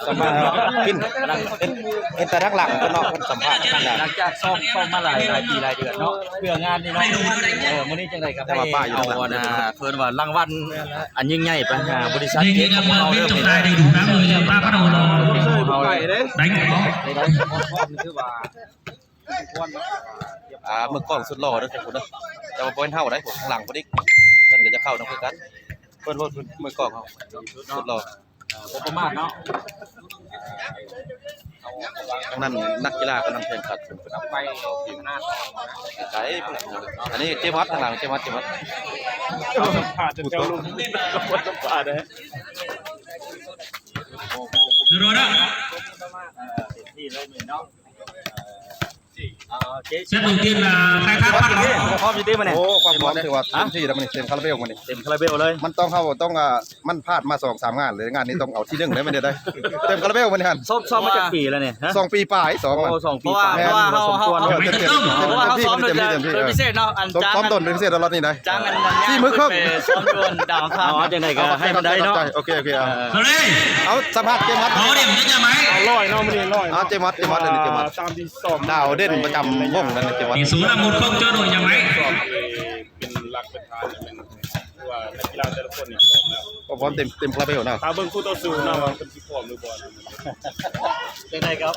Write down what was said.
ສຳພາດເນາະ ກິນ ເຫັນ ເຫັນແຕ່ທາງຫຼັງເພິ່ນເນາະ ເພິ່ນສຳພາດທາງຫຼັງ ຫຼັງຈາກຊ້ອມ ຊ້ອມມາຫຼາຍ ຫຼາຍປີຫຼາຍເດືອນເນາະ ເພື່ອງານນີ້ເນາະ ເອີ ມື້ນີ້ຈັ່ງໃດກໍໃຫ້ເອົາອັນ ເພິ່ນວ່າລາງວັນອັນຍິ່ງໃຫຍ່ໄປຫາບໍລິສັດເກດຂອງເຮົາເດີ ຄືວ່າ ອ່າ ມືກ້ອງສຸດຫຼໍ່ເດີ ພຸ້ນເດີ ແຕ່ວ່າບໍ່ແມ່ນເຮົາໃດ ພວກຂ້າງຫຼັງພຸ້ນອີກ ເພິ່ນກໍຈະເຂົ້ານຳຄືກັນ ເພິ່ນ ເພິ່ນ ເພິ່ນ ມືກ້ອງເຮົາສຸດຫຼໍ່ ບໍ່ປະມາດເນາະ ທາງນັ້ນນັກກິລາກຳລັງແຂ່ງຂັນ ໄປ ໄກ ອັນນີ້ເຈມັດ ທາງຫຼັງເຈມັດ ເຈມັດ ສຳພາດຈົນແຖວລຸ້ນ ສຳພາດເດ້ ເດີນາ ເຕັມທີ່ເລີຍເນາະ ເອີ ເຊັດລົງຕີນ ອ່າ ໃຄທັກພັກເນາະ ພ້ອມຢູ່ຕິມື້ນີ້ ໂອ້ ຄວາມພ້ອມຖືວ່າເຕັມທີ່ແລ້ວມື້ນີ້ ເຕັມຄາຣາເບວມື້ນີ້ ເຕັມຄາຣາເບວເລີຍ ມັນຕ້ອງ ເຮົາຕ້ອງ ອ່າ ມັນພາດມາສອງສາມງານເລີຍ ງານນີ້ຕ້ອງເອົາທີໜຶ່ງເລີຍມື້ນີ້ໄດ້ ເຕັມຄາຣາເບວມື້ນີ້ຫັ້ນ ຊ້ອມ ຊ້ອມມາຈັກປີແລ້ວນີ້ ຮະ ສອງປີປາຍ ຊ້ອມ ໂອ້ ສອງປີປາຍ ເພາະວ່າເຮົາ ເຮົາ ເພາະວ່າເຮົາຊ້ອມໂດຍ ໂດຍພິເສດເນາະ ອັນ ຊ້ອມ ຊ້ອມດົນເປັນພິເສດຕະຫຼອດນີ້ໄດ໋ ຈ້າງອັນນັ້ນ ສີ່ມື້ເຄິ່ງ ໄປຊ້ອມຢູ່ອັນດາວອັງຄານ ເອົາ ຈັ່ງໃດກໍໃຫ້ມັນໄດ້ເນາະ ໂອເຄ ໂອເຄ ເອີ ເອົາ ສຳພາດເຈມັດ ເອົາເດ້ ເອົາເດ້ ເອົາ ຮ້ອຍເນາະ ມື້ນີ້ຮ້ອຍ ເອົາ ເຈມັດ ເຈມັດ ອັນນີ້ເຈມັດ ຕາມທີ່ຊ້ອມ ດາວເດັ່ນປະຈຳວົງນັ້ນ ເຈມັດ ມີສູນນຳໝົດຄົບເຈົ້າໂດຍຍັງໄງ ເປັນຫຼັກເປັນຖານ ແມ່ນຄືວ່ານັກກິລາແຕ່ລະຄົນນີ້ພ້ອມແລ້ວ ກໍພ້ອມເຕັມ ເຕັມຄາຣາເບວເນາະ ຖ້າເບິ່ງຄູ່ຕໍ່ສູ້ເນາະ ວ່າເພິ່ນຊິພ້ອມຫຼືບໍ່ ຈັ່ງໃດກໍ